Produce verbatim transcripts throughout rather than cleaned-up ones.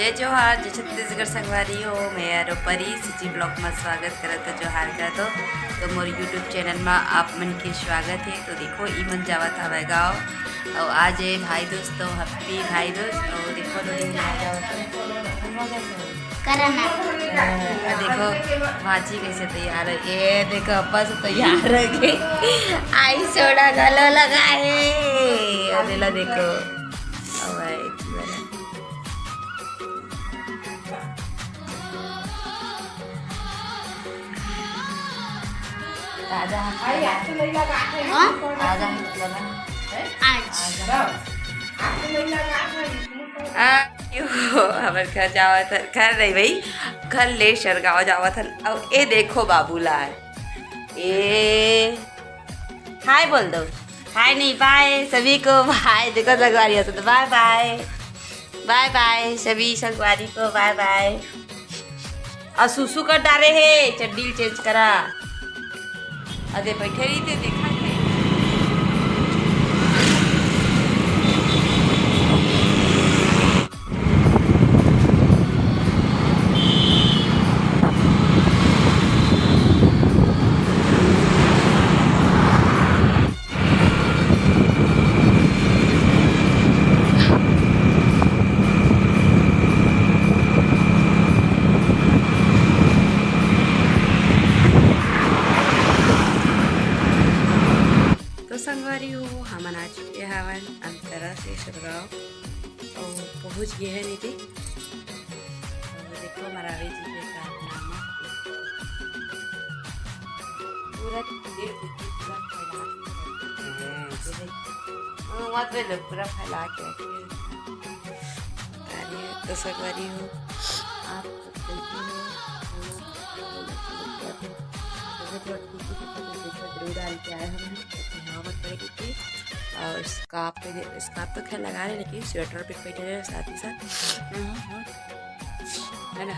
जय जोहार, जय छत्तीसगढ़ संगवारी हो, मैं आरो परी CG vlog में स्वागत करत हो, जोहार कर दो। तो मोर YouTube channel में आप मन के स्वागत है। तो देखो, ई मन जावत हवै गाँव, और आज है भाई दोस्त, तो happy भाई दोस्त। और देखो, तो दिन आ जावत है। करना। और देखो, भाजी कैसे तैयार है, ये देखो, अब्बा से तैयार है के आई सोडा घलो लगा है। और ला देखो, अब है एक बार। ताजा है। हाँ? ताजा है, मतलब है। आज। आ, यो, हमर घर जावत हन, घर नहीं भाई, घर ले सरगांव जावत हन। अब ए देखो बाबूलाल, ए हाय बोल दो, हाय नहीं, बाय सभी को, बाय। देखो संगवारी हो तो बाय बाय, बाय बाय सभी संगवारी को, बाय बाय। और सुसु कर डारे हे, चड्डी ल change करा। अदे बैठे रहिथे, देखा थे। तो संगवारी हो, हमन आ चुके हवन अंतरा से सरगांव और पहुंच गए हैं नीति। और देखो, हमारा जी के कारनामा। पूरा देख, पूरा फैला के रखे हैं। हाँ, वहाँ पे लोग पूरा फैला के रखे हैं। अरे, तो संगवारी हो, आप सब कैसे हो? हम लोग, हम लोग, हम लोग, जैसे थोड़ा ठीक से, जैसे जरूर डाल के आए हम हैं, ताकि हवा मत पड़े, क्योंकि, और scarf पे, scarf तो खैर लगा रहे, लेकिन sweater पे बैठे रहे साथ ही साथ, है ना?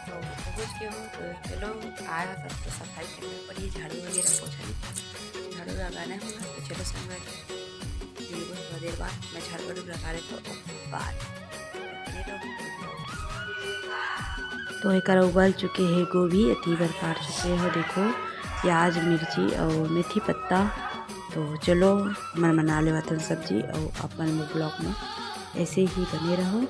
तो पहुँच गए हूँ, तो चलो, आया तब तो सफाई करनी पड़ी, झाड़ू वगैरह पोछा नहीं, झाड़ू लगाना है ना, तो चलो संगवारी। थोड़ा देर बाद मैं झाड़ू वाड़ू लगा लेता हूँ, ओकर बाद बने रहो। तो एकर उबल चुके हे गोभी, एती बर काट चुके हो, देखो, प्याज, मिर्ची और मेथी पत्ता। तो चलो, हमन बना लेवत हन सब्जी और अपन vlog में ऐसे ही बने रहो।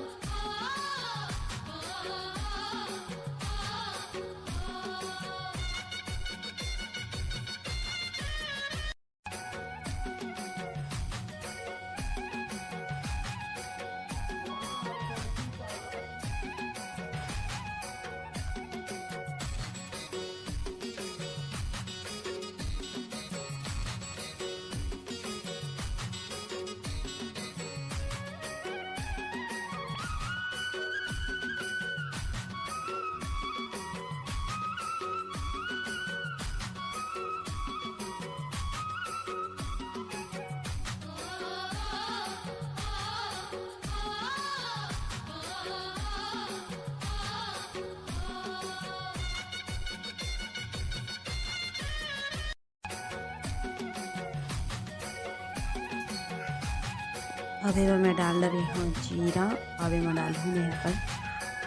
अब एमा मैं डाल रही हूँ जीरा। अब एमा डालहूँ मैं अपन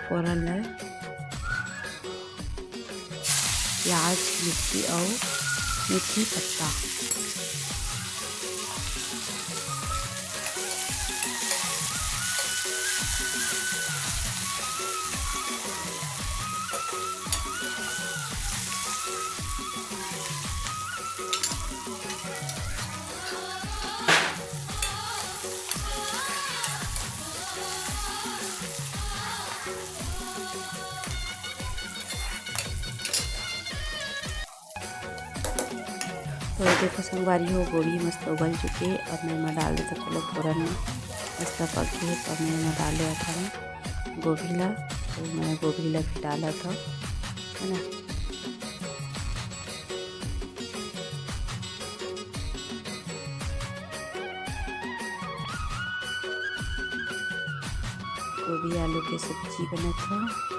फोरन ला, प्याज, मिर्ची और मेथी पत्ता। तो ये देखो संगवारी हो, गोभी मस्त उबल चुके। अब मैं एमा डाल देता, चलो फोरन में मस्त पक गए। तो मैं एमा डाल देता हूँ गोभी ला। तो मैं गोभी ला भी डालत हूँ, है ना। गोभी आलू के सब्जी बनत हे।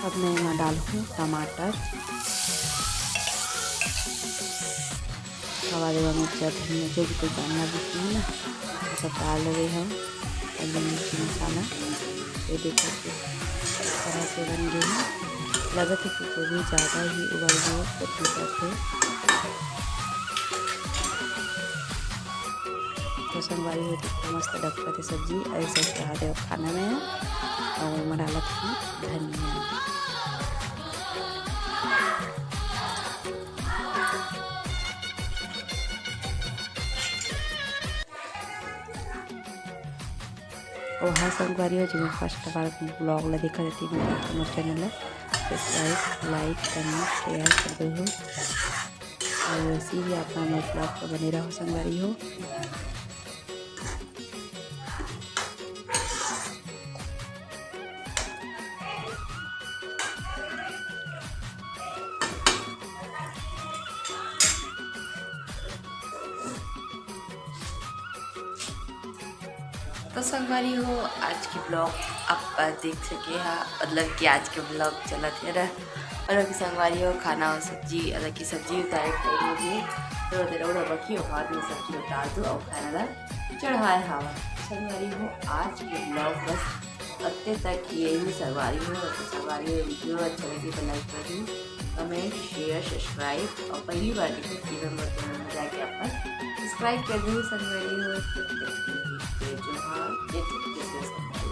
अब मैं एमा डालहूँ टमाटर, हवा देवा मिर्चा, धनिया, जो भी कोई डालना भी है ना, वो सब डाल रहे हम। और ये मिर्ची मसाला, ये देखो कि इस तरह से बन गई है। लगत है कि गोभी ज़्यादा ही उबल गई है, तो ठीक है। तो संगवारी हो, तो मस्त डबकत हे सब्जी, ऐसे रहा दे खाना में। और एमा डालत हूँ धनिया। और हाँ संगवारी हो, जो first बार vlog ला देखा जाती है, तो मोर channel ला subscribe, like, comment, share कर दो हो। और ऐसे ही आप हमारे vlog पर बने रहो संगवारी हो। तो संगवारी हो, आज के vlog आप देख सके हा, मतलब कि आज के vlog चलत हे रह। और अभी संगवारी हो, खाना और सब्जी, मतलब कि सब्जी उतारे के time होगे, तो तेरा उड़ा बखी हो, बाद में सब्जी उतार दो और खाना ला चढ़ाए हवा। संगवारी हो, आज के vlog बस अत्ते तक। ये ही संगवारी हो, तो संगवारी हो, video अच्छा लगे तो like कर दो, comment, share, subscribe, और पहली बार देखो तो channel में तो जाके अपन subscribe कर दो संगवारी हो। तब तक के लिए जय जोहार, जय छत्तीसगढ़।